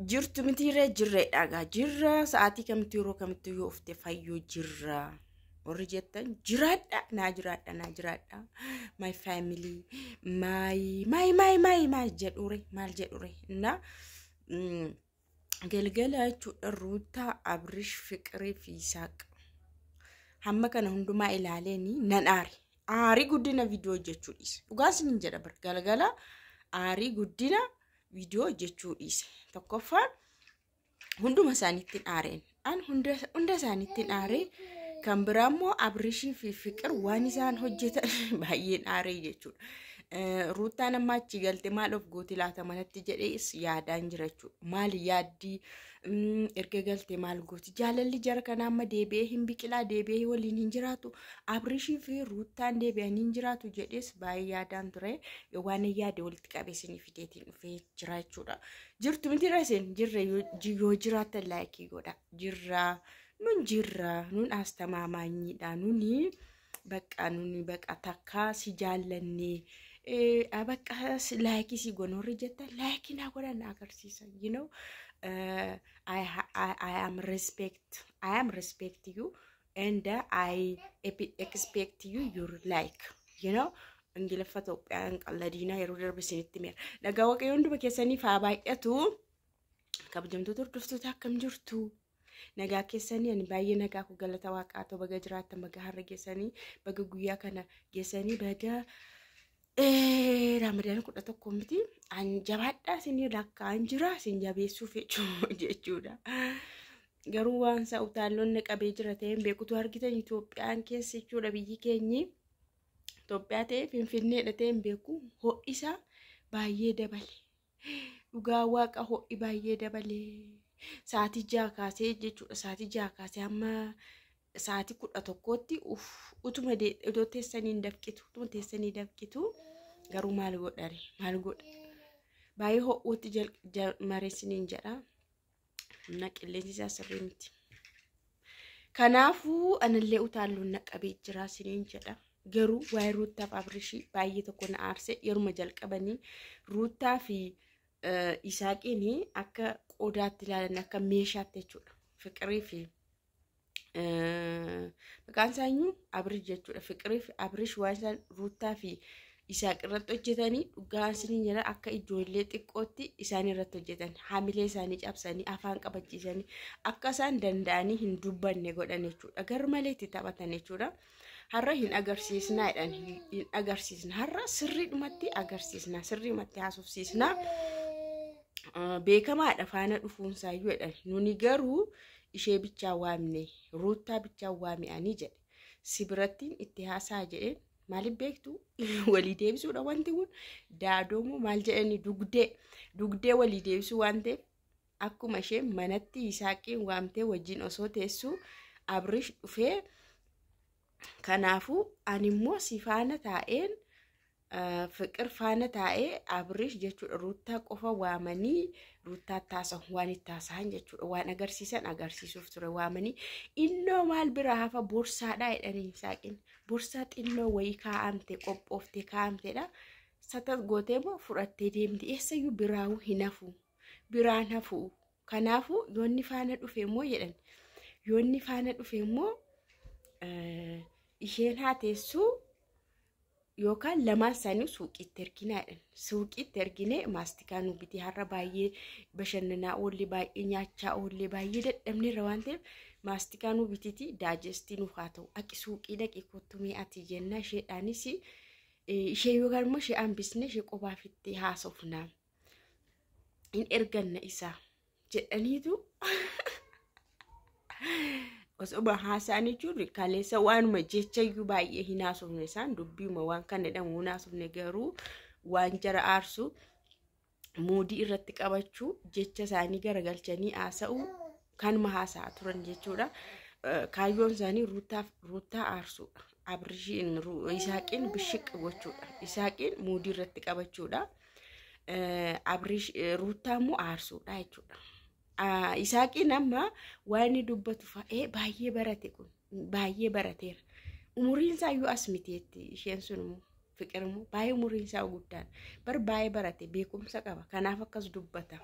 Jirtu mitiiree jirreedha gaa jirra sa'aatii kamittuu yeroo kamittuu yoo ufte fayyoo jirra. Warri jettan jiraadha naa jiraadha naa jiraadha my family my my my my my jedhure maal jedhure na galgala jechuudha. Ruutaa, Abrish, Fiqirii fi Isaaq hamma kana hundumaa ilaaleeni nan aare. Aarii guddina viidiyoo hojjechuu dhiise. Dhugaa isiniin jedha bar galgala aarii guddina viidiyoo hojjechuu dhiise. Tokkoffaan hunduma isaaniittiin aareen an hunda isaaniittiin aaree, kan biraa immoo Abrishii fi Fiqir waan isaan hojjetan baay'een aaree jechuudha. Ruuttaan amma achi galte maal of gooti laata manatti jedhees yaadaan jira jechuudha. Maal yaaddii erga galte maal gooti? Jaalalli jara kanaa amma deebi'ee hin biqilaa, deebi'ee waliin hin jiraatu. Abrishii fi Ruuttaan deebi'anii hin jiraatu jedhees baay'ee yaadaan ture. Waan yaade walitti qabee isinii fideetiin dhufee jira jechuudha. Jirtu miti isin jirre yoo jiraattan laayikii godha. Jirra nun jirra nun astamaamaanyiidha nuni bakka nuni bakka takka si jaallannee bakka laayikii si goona warri jettan laayikii naa godhan na agarsiisa. You know, I am respect you and I expect you your like, you know. Ingiliffa Itoophiyaan qalladiinaa yeroo darbe isinitti meera. Nagaa Waaqayyo hunduma keessaniif haa baay'atu. Kabajamtoota hordoftoota, akkam jirtu? Nagaa keessanii? Ani baay'ee nagaa koo galata waaqaa ta'u. Baga jiraattan, baga har'a geessanii, baga guyyaa kana geessanii, baga Ramadaan 11 miti. Ani jabaadhaa isinii lakkaa'an jira isin jabeessuuf jechuudha. Garuu waan isaa utaalloonni qabee jira ta'een beekutu argitan Itoophiyaan keessa jechuudha, biyyi keenyi. Itoophiyaa ta'e Finfinneedha ta'een beeku, ho'isaa baay'ee dabale. Dhugaa waaqa ho'i baay'ee dabale. Sa'aatii 6 kaasee jechuudha. Sa'aatii 6 kaasee hamma sa'aatii 11tti utuma itoo teessanii hin dafqitu. Utuma teessanii dafqitu, garuu maal godhare, maal godha? Baay'ee ho'uutti mareessiniin jedha. Na qilleensi isaa sirrii miti. Kanaafuu anallee utaalloon na qabee jira siniin jedha. Garuu waa'ee Ruuttaa fi Abrishii baay'ee tokko na aarse. Yeruma jalqabanii Ruuttaa fi Isaaqiin akka qodaatti ilaalan, akka meeshaatti jechuudha. Fiqirii fi maqaan isaa eenyu, Abrish jechuudha. Fiqirii fi Abrish waan isaan Ruuttaa fi Isaaq irratti hojjetanii, dhugaa isiniin jedha, akka ijoollee xiqqootti isaan irratti hojjetan. Hamilee isaanii cabsanii, afaan qabachiisanii, akka isaan danda'anii hin dubbanne godhan jechuudha. Gar malee itti taphatan jechuudha. Har'a hin agarsiisnaa jedhan, hin agarsiisna. Har'a sirriidhumatti agarsiisna, sirriidhumatti haasofsiisna. Beekamaadha faana dhufuunsaayyuu jedhan. Nuni garuu ishee bichaa waamne, Ruuttaa bichaa waami'anii jedhe. Si birattiin itti haasaa jedheen. Maaliif beektu, walii deebisuudha wanti kun daadoomoo maal jedhani, dugdee dugdee walii deebisuu waan ta'eef, akkuma ishee manatti Yisaaqiin waamtee wajjin osoo teessuu Abrish dhufee, kanaafuu ani immoo si faana taa'een, Fiqir faana taa'ee Abrish jechuudha, Ruuttaa qofa waamanii Ruuttaa taasa'u waan itti haasa'an jechuudha, waan agarsiisan agarsiisuuf ture waamanii. Innoo maal biraa hafa, borsaadhaa jedhanii, Yisaaqiin borsaa xinnoo wayii kaa'amte qophooftee kaa'amteedha. Satas gootee immoo fudhattee deemti, eessayyuu biraawuu hin hafu, biraan hafu. Kanaafuu yoonni faana dhufe immoo jedhan, yoonni faana dhufe immoo isheen haa teessuu yookaan lamaan isaanii suuqiitti erginaa jedhan. Suuqiitti erginee maastikaa nu biti, har'a baay'ee bashannanaa oollee, baay'ee nyaachaa oollee, baay'ee dadhabneerra waan ta'eef maastikaa nu bititi, daajestii nuuf haa ta'u. Aqi suuqii dhaqi kottu mee ati jenna, isheedhaanis ishee yookaan immoo ishee hambisnee ishee qophaa haasofna. Hin erganna isaa jedhaniitu osoo haasa'an jechuun kaleessa waanuma jechayyuu baay'ee hin haasofne, isaan dubbiuma waan kana jedhamu hin haasofne, garuu waan jara aarsu muudii irratti qabachuu, jecha isaanii garagalchanii haasa'uu kanuma haasa'aa turan jechuudha. Kaayyoon isaanii Ruuttaa aarsuudha. Abrishiin Isaaqiin bishiq gochuudha. Isaaqiin muudii irratti qabachuudha. Abrish Ruuttaa immoo aarsuudha jechuudha. Isaaqiin amma waan inni dubbatu fa'ee baay'ee barate, kun baay'ee barateera. Umuriin isaa iyyuu as miteetti, isheen sun immoo Fiqir immoo baay'ee umuriin isaa guddaadha. Bar baay'ee barate, beekumsa qaba. Kanaaf akkas dubbata.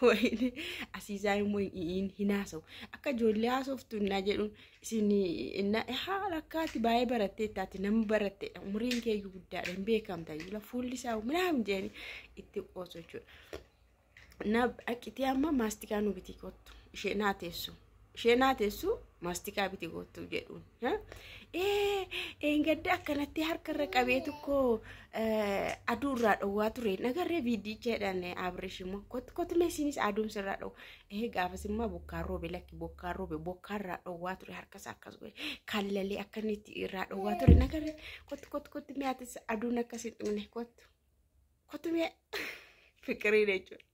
Wayne asiisaa immoo hin haasa'u. Akka ijoollee haasoftu innaa jedhuun isin innaa haala akkaati baay'ee barattee taate, nama baratteedha. Umriin kee iyyuu guddaadha, hin beekamta iyyuu, fuulli isaa minaan jedhanii itti qoosu jechuudha. Na dhaqitee amma maastikaa nu bitii kottu, ishee naa teessu. Ishee naa teessu, maastikaa bitii kottu jedhuun. Ee, gadda akkanatti harkarra qabee tokko aduu irraa dhowwaa ture. Nagarree viidicha jedhan. Abrish immoo, kottu kottu, mee isinis aduun sirraa dhowwa. Ee, gaafas immoo bokkaan roobe, lakki bokkaan roobe, bokkaan irraa dhowwaa ture, harkas akkas godhe kallalee akka inni itti irraa dhowwaa ture nagarree. Kottu kottu kottu, mee atis aduun akkas hin dhumne, kottu kottu mee fiqirii jechuudha.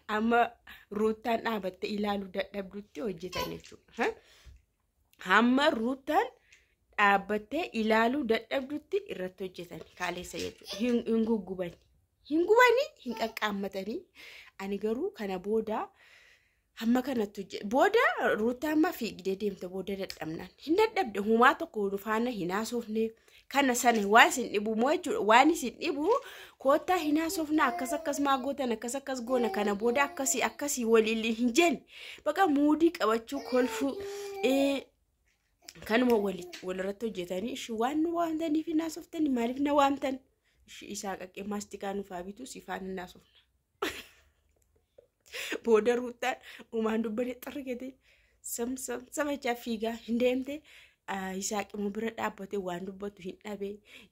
Amma Ruuttaan dhaabattee ilaaluu dadhabdutti hojjetan jechuudha. Hamma Ruuttaan dhaabbattee ilaaluu dadhabdutti irratti hojjetan kaaleessa jechuudha. Hin guggubani. Hin gubanii, hin qaqqaammatanii. Ani garuu kana booda hamma kanatti hojje. Booda Ruuttaa amma fiigdee deemte, booda dadhabnaan. Hin dadhabde, humaa tokko faana hin haasofne. Kana sana waan isin dhibu moo jechuudha. Waan isin dhibu koottaa hin haasofna, akkas akkas maa gootan, akkas akkas goona, kana booda akkasii akkasii waliin hin jenne. Baqa muudii qabachuu, kolfuu. Kanuma walirratti hojjetanii, ishii waan nu waamtaniif hin haasoftanii, maaliif na waamtan? Ishii isaa qaqqee maastikaa nuuf haa bitu, si faana hin haasofna. Booda Ruuttaan uumaan dubbanee xargate sam sam samachaa fiigaa hin deemte. Isaaq immoo bira dhaabbate waan dubbatu hin dhabe.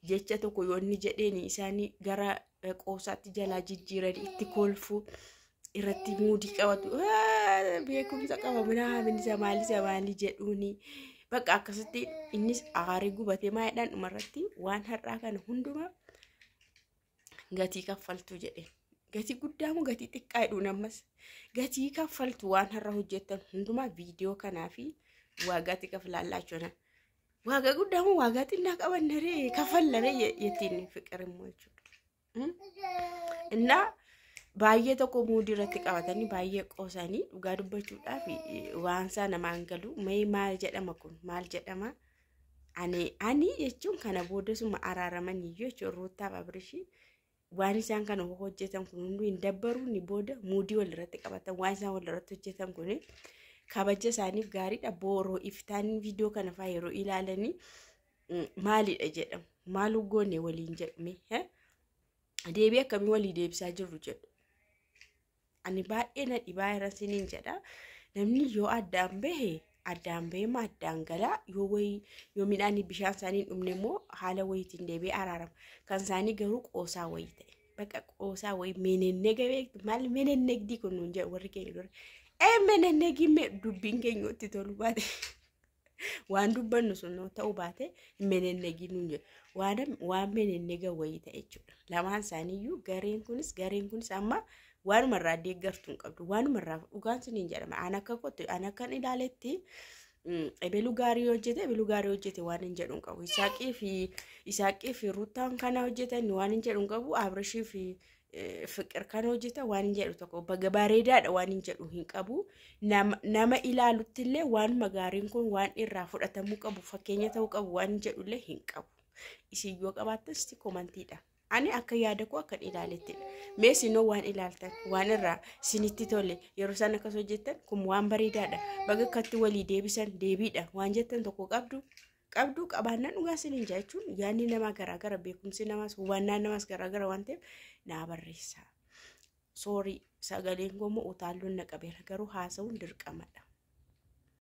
Jecha tokko yoo inni jedheen isaanii gara qoosaatti jalaa jijjiiranii itti kolfu, irratti muudii qabatu. Beekumsa qaba minaamin, isa maali isa maali jedhuuni. Bakka akkasitti innis aarii gubatee maayidhaan dhumarratti waan har'aa kana hundumaa gatii kaffaltu jedhe. Gatii guddaa moo gatii xiqqaa jedhuun, ammas gatii kaffaltu waan har'a hojjettan hundumaa, viidiyoo kanaa fi waagaatti kaflaallaa jechuudha. Waagaa guddaa moo waagaa xinnaa qabannaree kafallaree jettiin fiqir immoo jechuudha. Innaa baay'ee tokko muudii irratti qabatanii baay'ee qoosanii, dhugaa dubbachuudhaaf waan isaa namaan galu. Mee maal jedhama kun, maal jedhama? Ani jechuun kana booda suma araaramanii jechuun Ruuttaaf Abrishii waan isaan kana hojjetan kun hunduu hin dabbaru ni. Booda muudii walirratti qabatan, waan isaan walirratti hojjetan kun kabaja isaaniif gaariidha. Booroo iftaan viidiyoo kana fa'aa yeroo ilaalanii maalidha jedhamu, maal goone waliin jedhame, deebii akkamii walii deebisaa jirru jedhu. Ani baay'ee na dhibaa irra siniin jedha. Namni yoo addaan bahe, addaan bahee ma addaan galaa, yoo wayii yoo midhaan bishaan isaanii hin dhumne immoo haala wayiitiin deebi'ee araarama. Kan isaanii garuu qoosaa wayii ta'e. Bakka qoosaa wayii menennega beektu, maal menennegdii kun nuun jedhu warri keenya dura. Ee, menennegii dubbiin keenya itti tolu baate, waan dubbannu sun ta'uu baate, menennegii nuun jedhu. Waan menennega wayii ta'e jechuudha. Lamaan isaaniiyyuu, gareen kunis amma waanuma irraa deeggartuu hin qabdu. Waanuma irraa dhugaan siniin jedhama. An akka kottu, an akkan ilaaletti, ebelu gaarii hojjete, ebelu gaarii hojjete waan hin jedhu hin qabu. Isaaqii fi Ruuttaan kana hojjetan waan hin jedhu hin qabu. Abrashii fi Fiqir kana hojjetan waan hin jedhu tokko baga bareedaadha waan hin jedhu hin qabu. Nama ilaalutti illee waanuma gaariin kun waan irraa fudhatamuu qabu, fakkeenya ta'uu qabu waan hin jedhu illee hin qabu. Isin yoo qabaattan sitti komantiidha. Ani akka yaada koo akkan ilaalettidha. Mee isinoo waan ilaaltan, waan irraa isinitti tole, yeroo isaan akkas hojjettan kun waan bareedaadha. Baga akkatti walii deebisan, deebiidha waan jettan tokko qabdu. Qabdu qabaannaan dhugaa isiniin jechuun yaadni namaa garaagara, beekumsi namaas hubannaan namaas garaagara waan ta'eef naa barreessa. Sorry, sagaleen gomoo utaalloon na qabeera, garuu haasa'uun dirqamadha.